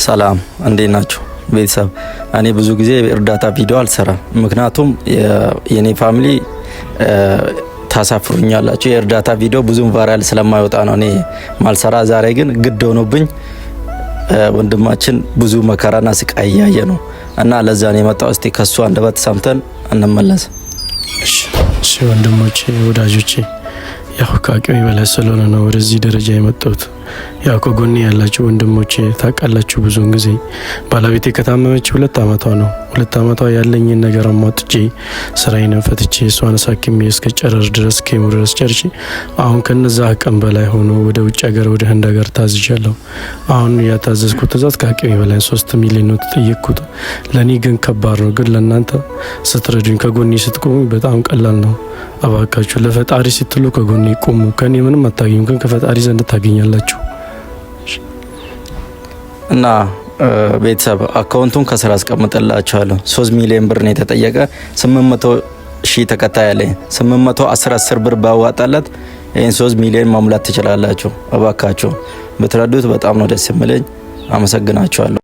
ሰላም፣ እንዴት ናችሁ ቤተሰብ? እኔ ብዙ ጊዜ እርዳታ ቪዲዮ አልሰራም፣ ምክንያቱም የኔ family ታሳፍሩኛላችሁ። የእርዳታ ቪዲዮ ብዙም viral ስለማይወጣ ነው እኔ ማልሰራ። ዛሬ ግን ግድ ሆኖብኝ ወንድማችን ብዙ መከራና ስቃይ እያየ ነው እና ለዛ ነው የመጣው። እስቲ ከሱ አንደበት ሰምተን እንመለስ። እሺ ወንድሞቼ፣ ወዳጆቼ፣ ያው ከአቅሜ በላይ ስለሆነ ነው ወደዚህ ደረጃ የመጣሁት። ያው ከጎኔ ያላችሁ ወንድሞቼ ታውቃላችሁ፣ ብዙውን ጊዜ ባለቤቴ ከታመመች 2 አመቷ ነው። 2 አመቷ ያለኝን ነገር አሟጥጬ ስራዬንም ፈትቼ እሷን አሳክሜ እስከ ጨረር ድረስ chemo ድረስ ጨርሼ አሁን ከነዛ አቅም በላይ ሆኖ ወደ ውጭ ሀገር ወደ ህንድ ሀገር ታዝዣለሁ። አሁን ያታዘዝኩት ትእዛዝ ከአቅሜ በላይ 3 ሚሊዮን ነው ተጠየቅኩት። ለእኔ ግን ከባድ ነው፣ ግን ለእናንተ ስትረዱኝ ከጎኔ ስትቆሙ በጣም ቀላል ነው። እባካችሁ ለፈጣሪ ስትሉ ከጎኔ ቁሙ። ከኔ ምንም አታገኙ፣ ግን ከፈጣሪ ዘንድ ታገኛላችሁ። እና ቤተሰብ account ኡን ከስር አስቀምጥላችኋለሁ። 3 ሚሊዮን ብር ነው የተጠየቀ። 800 ሺህ ተከታይ አለኝ። 810 ብር ባዋጣለት ይህን 3 ሚሊዮን መሙላት ትችላላችሁ። እባካችሁ ብትረዱት በጣም ነው ደስ የሚለኝ። አመሰግናችኋለሁ።